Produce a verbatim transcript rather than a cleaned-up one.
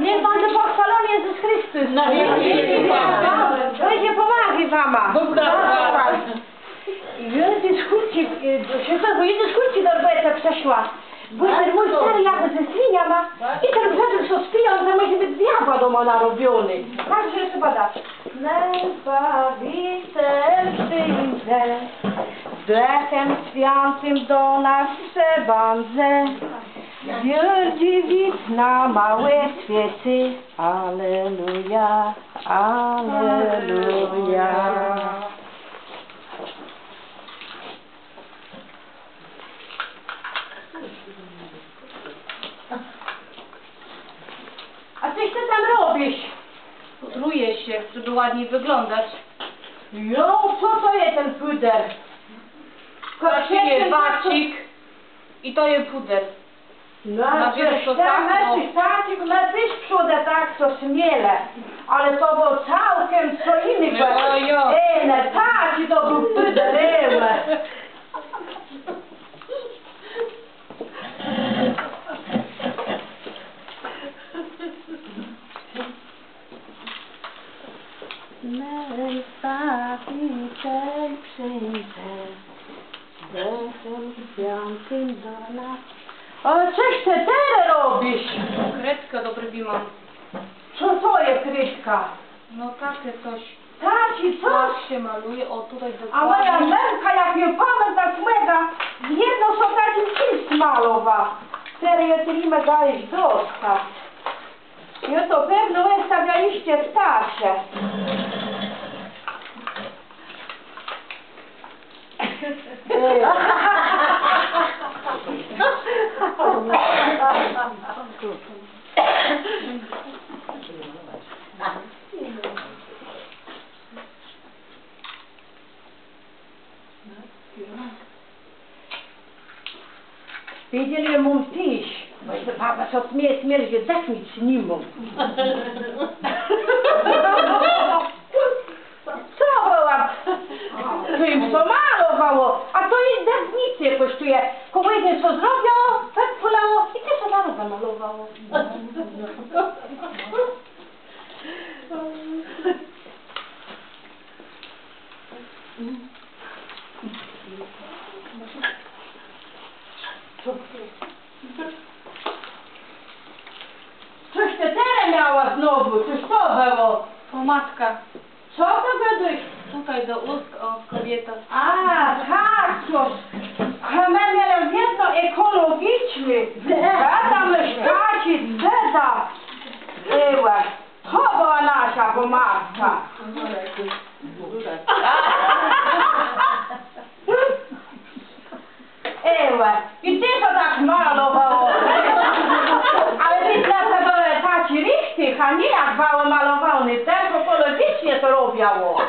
Niech bãdze pòchwôlony Jezës Christus. Na wieczi wieków. Bòże pòmôgôj wama. Bóg zapłac. Jô jesz chùtczi, e, do, sã chòwôł, jô jesz chùtczi do robòtë przëszła. Bò ten mój stôri jachôł ze swiniama i ten Pioter, co spiją, to mùszi bëc diôbła doma narobiony. Tak że trzeba dac. Nen Zbawiciel przińdze, z Dëchã Swiãtim do nas przëbãdze. Wiôldżi wid na môłé swiece. Aleluja, aleluja. A cos të tam robisz? Pudrëjã sã, żebë ładni wëglądac. Jo, co to je ten puder? To je wasik i to je puder. No, na wiele to tak, no. Më téż przódë tak cos mielë, ale to bëło całkiem co jinégò. Jo, jo. Ej, no, taczi to béł puder, ej. Nen Zbawiciel przińdze, z Dëchã Swiãtim do nas. Ale cos të terô robisz? Krédkã do brwi móm. Co to je krédka? No taczé cos. Taczé cos? Tak sã malëje, ò, tutaj dokładnie. A mòja mëmka, jak jô pamiãtac mògã, wiedno so taczim czims malowa. Terô jô tëli mògã jesz dostac. Jô to pewno òstawiã jesz w tace. Wiéce, jô móm téż, bò jô to baro sã smierzã, że dëcht nick ni móm. Co bëła? To jim sã malowało, a to i dëcht nick nie kòsztëje. Kògòs jim sã zrobiło, wëpôlało i téż sã zarô zamalowało. Cos të terô miała znowù, cos to bëło? Pòmadka. Co to gôdôsz? Tutaj do ùsk, ò, kòbiéta. A, tak, cos. A më mielë wiedno ekòlogiczné. Gôdóm, taczi, gôdóm. Ejò. To bëła naszô pòmadka. Ejò, i téż to tak malowało. Ale tej to bëłë taczé richtich, a nié jak bëło malowóné. Tej ekòlogiczno to robiło.